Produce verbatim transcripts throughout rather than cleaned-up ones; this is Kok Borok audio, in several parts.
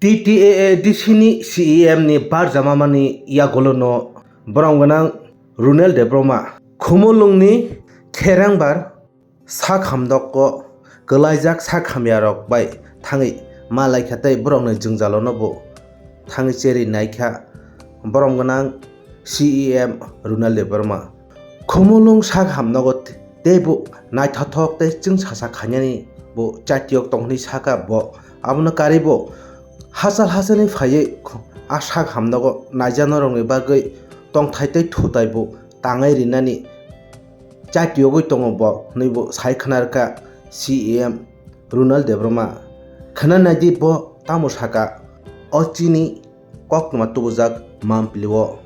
T T A A D C ni C E M ni barjamamani yagulono borom gwnang Runel Debbarma Khumulwngni kherengbar sak hamdogo kwlaijak sak hamyarok bai thangwi ma laikha tei borokni jwngjalono bo thangwi cherwi naikha borom gwnang C E M Runel Debbarma. Khumulwng sak hamnogo teibo naithothok tei chwngsacha khainani bo chatiyok tong hwnwi sakha bo. Abono karwi bo hachal hachalni phaiwi a sak hamnogo naijaknairokni bagwi tongthai tei thutai bo tangwi rinani chatiyogwi tongo bo hwnwi bo sai khna rwkha C E M Runel Debbarma. Khna naidi bo tamo sakha o chini koktwma tubujak Mampli o.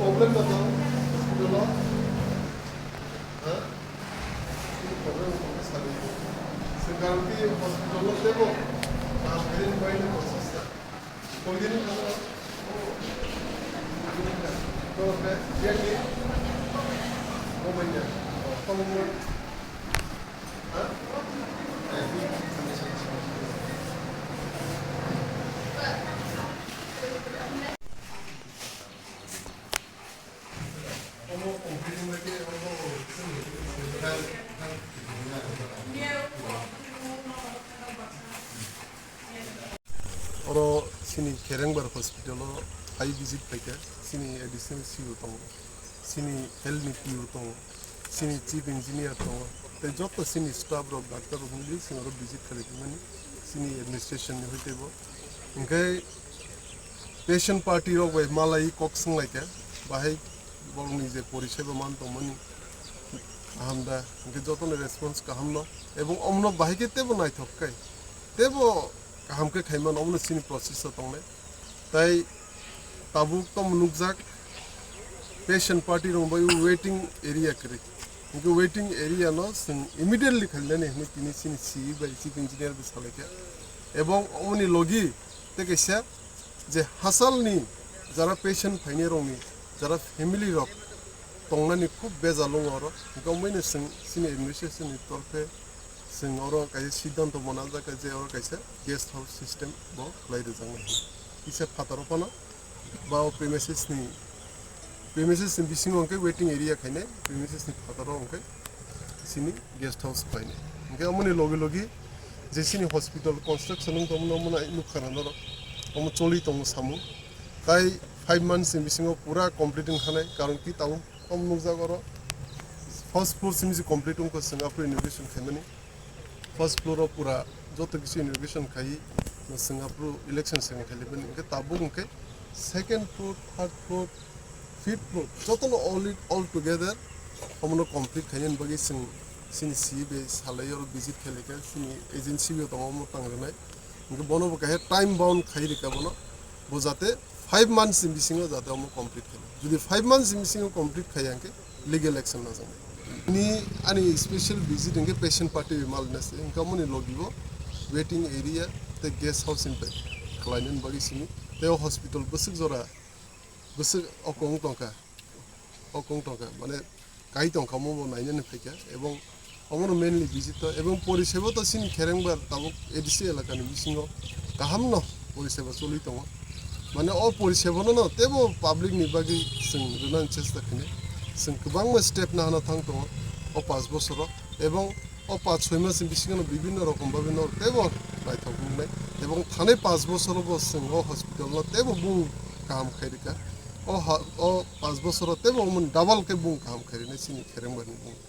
Problem na to, hospital o. Ha? Problem na to, sabi. Sekarang di hospital o tebo, ah, ini main proses na. Koi din na. To, okay. Dia ni. Oh, banyak. Oh, kamu mau? Ha? Eh, ini. Oro chini Kherengbar hospital o hai visit khaikha, chini additional C E O tongo, chini health ni P O tongo, chini chief engineer tongo, tei joto chini staff rok, doctor rok wngwi chwng oro visit khlai phaimani chini administration ni hwnkhe bo. Hwnkhe patient party rok bai malai kok swnglaikha, bahai borokni je poriseba man tongmani kaham da, hwnkhe jotono response kaham no, ebong omono bahai khe tebo naithok khe, tebo kaham khe khaimano, omono chini process o tongnai. Tai tabuk tamo nukjak patient party rok bai waiting area kwrwi. Hwnkhe waiting area no chwng immediately khalinani hwnwi tini chini C E bai chief engineer bai salaikha. Ebong omoni logi tei kaisa je hachalni jara patient phainai rokni jara family rok tongnani khub bejal wngo oro. Hwnkhe omoino chwng chini administration ni torkhe chwng oro kaisa siddhanto mwnajak je oro kaisa guest house system bo khlai rwjaknai. Kisa phataro phano ba o premises ni, premises ni bisingo hwnkhe waiting area khainai, premises ni phataro hwnkhe chini guest house khlainai. Hwnkhe omoni logi logi je chini hospital construction wng tongmani omo nai nukha na norok, omo choli tongo samung. Tai five months ni bisingo pura complete wngkha nai, karon ki tabuk omo nukjak oro first floor simi se complete wngkha, chwng aphuru inauguration khaimani. First floor o pura joto kisu inauguration khai, chwng aphuru election second khai laimani. Hwnkhe tabuk hwnkhe second floor, third floor, fifth floor jotono all it, all together omono complete khainani bagwi chwng chini C E bai salai oro visit khailai kha, chini agency bo tongo omo tang rwnai. Hwnkhe bono bo kaisa time bound khai rwkha bono, bo jate five months ni bisingo jate omo complete khai. Jodi five months ni bisingo complete khai hwnkhe legal action lajaknai. Ni ani special visit hwnkhe patient party bai malna se, hwnkhe omoni logi bo waiting area tei guest house impact khlainani bagwi simi tei o hospital bwswk jora bwswk okong tongkha, okong tongkha, mane kai tongkha, omo bo nainani phaikha, ebong omono mainly visit to, ebong poriseba to chini Kherengbar tabuk A D C elakani bisingo kahamno poriseba choli tongo. Mane o porisebano no tebo public ni bagwi chwng rwnani chesta khainai. Chwng kwbangma step nahana thang tongo o panch bosoro, ebong o panch soi mas ni bisingo no bibinno rokom bhabe no tebo naithok wngnai, ebong thanai panch bosoro bo chwng o hospital no tebo bung kaham khai rwkha. O ha, o panch bosoro tebo omo double khe bung kaham khai rwnai chini Kherengbar ni bung.